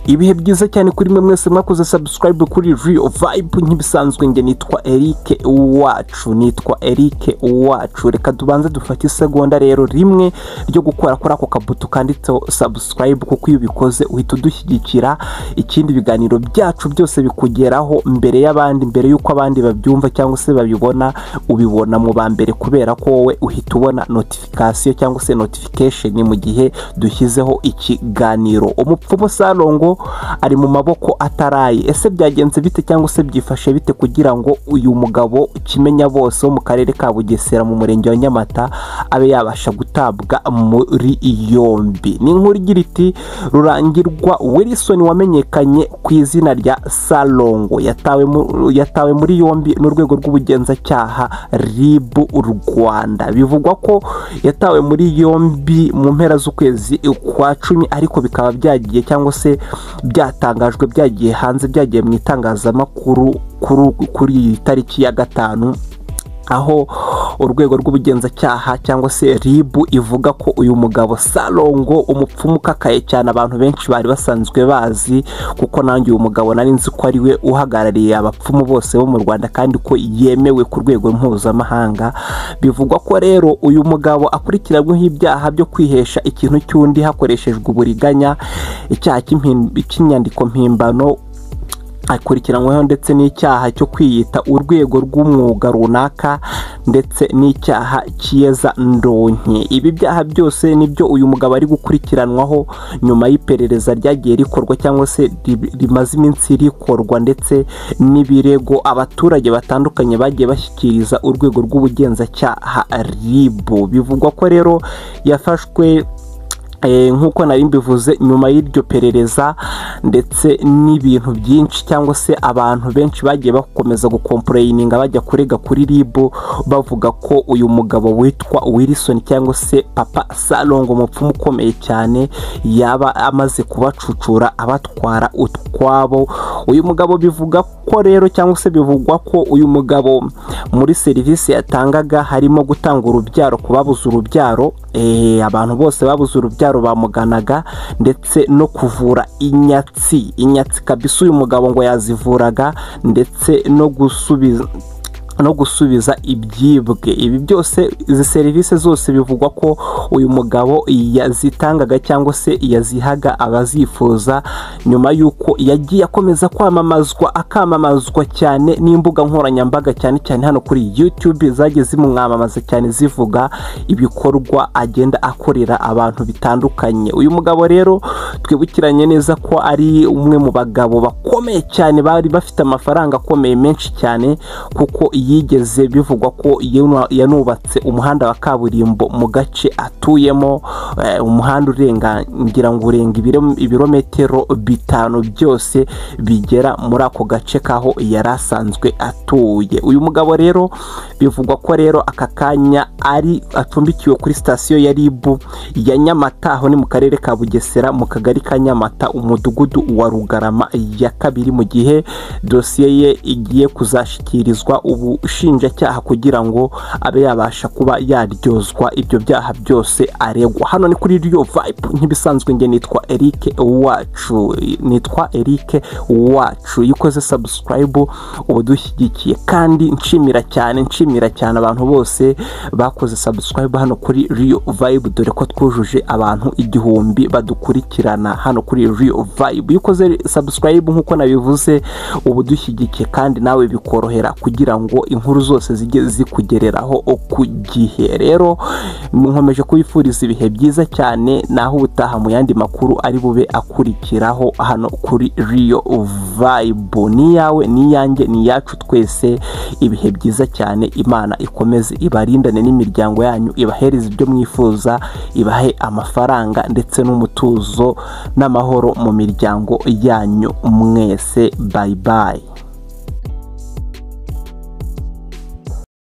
Ibihe byiza cyane kuri mwe mwese mwakoze subscribe kuri Real Vibe. Nk'ibisanzwe nge nitwa Eric Wacu, nitwa Eric Wacu. Reka tubanze dufate isegonda rero rimwe ryo gukora kuri ako kabuto kanditseho subscribe, kuko iyo ubikoze uhita udushyigikira. Ikindi, ibiganiro byacu byose bikugeraho mbere y'abandi, mbere y'uko abandi babyumva cyangwa se babibona. Ubibona mu ba mbere kubera ko wowe uhita ubona notification cyangwa se notification mu gihe dushyizeho ikiganiro. Umupfumu Salongo ari mu maboko ataraye. Ese byagenze bite cyangwa se byifashe bite kugira ngo uyu mugabo kimenya bose wo mu karere ka Bugesera mu murenge wa Nyamata abe yabasha gutabwa muri yombi? Ni inkuru igira iti: Rurangirwa Wilson wamenyekanye ku izina rya Salongo yatawe muri yombi n'urwego rw'ubugenzacyaha RIB Rwanda. Bivugwa ko yatawe muri yombi mu mpera z'ukwezi kwa 10, ariko bikaba byagiye cyangwa se byatangajwe, byagiye hanze, byagiye mu itangazamakuru kuri iyi tariki ya 5, aho urwego rw'ubugenzacyaha cyangwa se RIB ivuga ko uyu mugabo Salongo, umupfumu ukakaye cyane abantu benshi bari basanzwe bazi, kuko nanjye uyu mugabo nari nzi ko ari we uhagarariye abapfumu bose bo mu Rwanda kandi ko yemewe ku rwego mpuzamahanga. Bivugwa ko rero uyu mugabo akurikiranyweho ibyaha byo kwihesha ikintu cy'undi hakoreshejwe uburiganya, icyaha cy'inyandiko mpimbano akurikiranyweho, ndetse n'icyaha cyo kwiyita urwego rw'umwuga runaka, ndetse n'icyaha cy'iyeza ndonke. Ibi byaha byose nibyo uyu mugabo ari gukurikiranwaho nyuma y'iperereza ryagiye rikorwa cyangwa se rimaze iminsi rikorwa, ndetse n'ibirego abaturage batandukanye bagiye bashyikiriza urwego rw'ubugenzacyaha RIB. Bivugwa ko rero yafashwe, nk'uko nari mbivuze, nyuma y'iryo perereza ndetse n'ibintu byinshi cyangwa se abantu benshi bagiye bakomeza gucomplaininga, bajya kurega kuri RIB, bavuga ko uyu mugabo witwa Wilson cyangwa se Papa Salongo, umupfumu ukomeye cyane, yaba amaze kubacucura abatwara utwabo. Uyu mugabo bivuga ko rero cyangwa se bivugwa ko uyu mugabo muri serivisi yatangaga harimo gutanga urubyaro ku babuze urubyaro, abantu bose babuze urubyaro bamuganaga, ndetse no kuvura inyatsi. Inyatsi kabisa uyu mugabo ngo yazivuraga, ndetse no gusubiza ibyibwe. Ibi byose, izi serivisi zose, bivugwa ko uyu mugabo yazitangaga cyangwa se yazihaga abazifuza, nyuma y'uko yagiye akomeza kwamamazwa, akamamazwa cyane n'imbuga nkoranyambaga, cyane cyane hano kuri YouTube zagiye zimwamamaza cyane, zivuga ibikorwa agenda akorera abantu bitandukanye. Uyu mugabo rero twibukiranye neza ko ari umwe mu bagabo bakomeye cyane, bari bafite amafaranga akomeye menshi cyane, kuko yigeze bivugwa ko yanubatse umuhanda wa kaburimbo mu gace atuyemo, umuhanda urenga, ngira ngo urenga ibirometero 5 byose bigera muri ako gace kaho yari asanzwe atuye. Uyu mugabo rero bivugwa ko rero aka kanya ari acumbikiwe kuri sitasiyo ya RIB ya Nyamata, aho ni mu karere ka Bugesera, mu kagari ka Nyamata, umudugudu wa Rugarama ya 2, mu gihe dosiye ye igiye kuzashyikirizwa ubushinjacyaha kugira ngo abe yabasha kuba yaryozwa ibyo byaha byose aregwa. Hano ni kuri Real Vibe nk'ibisanzwe, nge nitwa Eric Wacu, nitwa Eric Wacu. Iyo ukoze subscribe uba udushyigikiye, kandi nshimira cyane, nshimira cyane abantu bose bakoze subscribe hano kuri Real Vibe, dore ko twujuje abantu 1000 badukurikirana hano kuri Real Vibe. Iyo ukoze subscribe, nk'uko nabivuze, uba udushyigikiye kandi nawe bikorohera kugira ngo inkuru zose zijye zikugereraho ku gihe. Rero nkomeje kubifuriza ibihe byiza cyane, naho ubutaha mu yandi makuru ari bube akurikiraho hano kuri Real Vibe. Ni iyawe, ni iyanjye, ni iyacu twese. Ibihe byiza cyane, Imana ikomeze ibarindane n'imiryango yanyu, ibahereze ibyo mwifuza, ibahe amafaranga ndetse n'umutuzo n'amahoro mu miryango yanyu mwese. Bye bye.